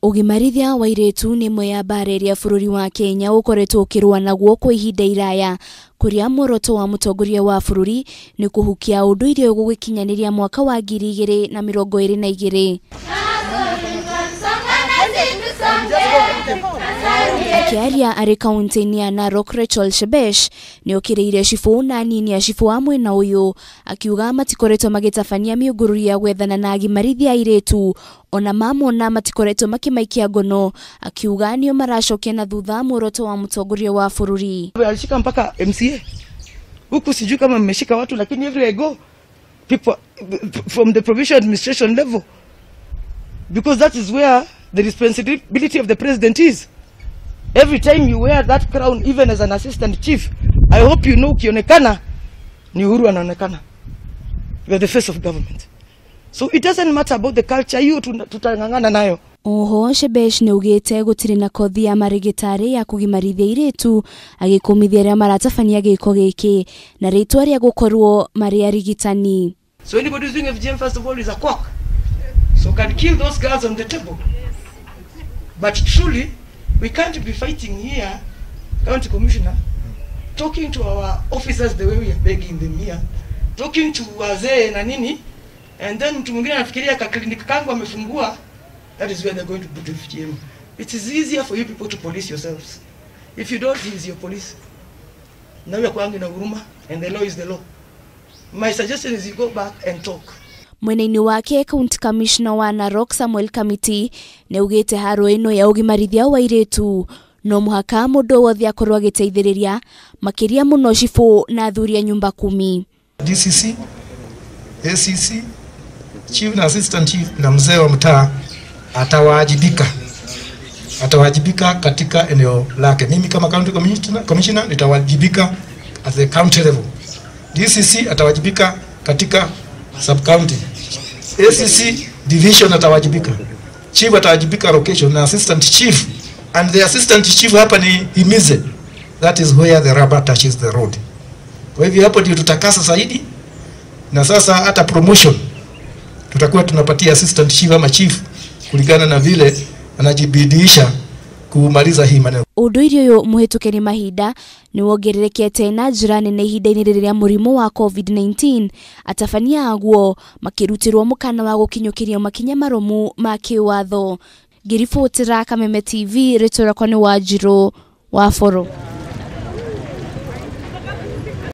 Ũgimarithia wa airĩtu nĩ ĩmwe ya mbara ĩrĩa bũrũri wa Kenya ũkoretwo ũkĩrũa naguo kwa ihinda iraya, kũrĩa muoroto wa mũtongoria wa bũrũri nĩ kũhukia ũndũire ũyũ gũgĩkinyanĩria mwaka wa 2022. Akĩaria arĩ kaunti-inĩ ya Narok, Rachel Shebesh nĩokĩrĩire cibũ na anini a cibũ a mwena ũyũ, akiuga matikoretwo magĩtabania mĩũngũrũrio ya gwethana na agimarithia airĩtu, ona mamona matikoretwo makĩmaikia ngono, akiuga nĩo maracokia na thutha muoroto wa mũtongoria wa bũrũri. Alishika mpaka MCA huku, sijui kama mmeshika watu, lakini everywhere I go people from the provincial administration level, because that is where the responsibility of the president is. Every time you wear that crown, even as an assistant chief, I hope you know ukionekana ni Uhuru anaonekana. You are the face of government. So it doesn't matter about the culture, hiyo tutang'ang'ana nayo. Oho Shebesh nĩaugĩte gũtirĩ na kothi ya marĩgĩtarĩ ya kũgimarithia airĩtu, agĩkũmithia arĩa maratabania gĩko gĩkĩ na rĩtwa rĩa gũkorwo marĩ arigitani. So anybody who's doing FGM, first of all, is a quack. So can kill those girls on the table. But truly, we can't be fighting here, County Commissioner, talking to our officers the way we are begging them here, talking to wazee na nini, and then mtu mwingine anafikiria ka clinic kangu amefungua, that is where they're going to put FGM. It is easier for you people to police yourselves. If you don't, he is your police. Nawe kwangu na huruma, and the law is the law. My suggestion is you go back and talk. Mwena-inĩ wake County Commissioner wa Narok Samuel Kamiti nĩaugĩte haro ĩno ya ũgimarithia wa airĩtu no mũhaka mũndũ wothe akorwo agĩteithĩrĩria, makĩria mũno cibũ na athuri a nyumba kumi. DCC, ACC, Chief na Assistant Chief na mzee wa mtaa atawajibika. Atawajibika katika eneo lake. Mimi kama County Commissioner nitawajibika at the county level. DCC atawajibika katika sub county. ACC division atawajibika. Chief atawajibika location na assistant chief. And the assistant chief hapa ni himize. That is where the rubber touches the road. Kwa hivyo hapo ndio tutakasa zaidi. Na sasa hata promotion tutakuwa tunapatia assistant chief ama chief kulingana na vile anajibidiisha kumaliza hii maneno. Ũndũire ũyũ mũhĩtũke nĩ mahinda nĩ wongererekete na njĩra nene ihinda-inĩ rĩrĩa mũrimũ wa COVID-19, atabania aguo makĩrutĩrwo mũkana wa gũkinyũkĩria makinya marũmu ma kĩwatho. Ngĩribotera Kameme TV, rĩtwa rĩakwa nĩ Wanjirũ wa Boro.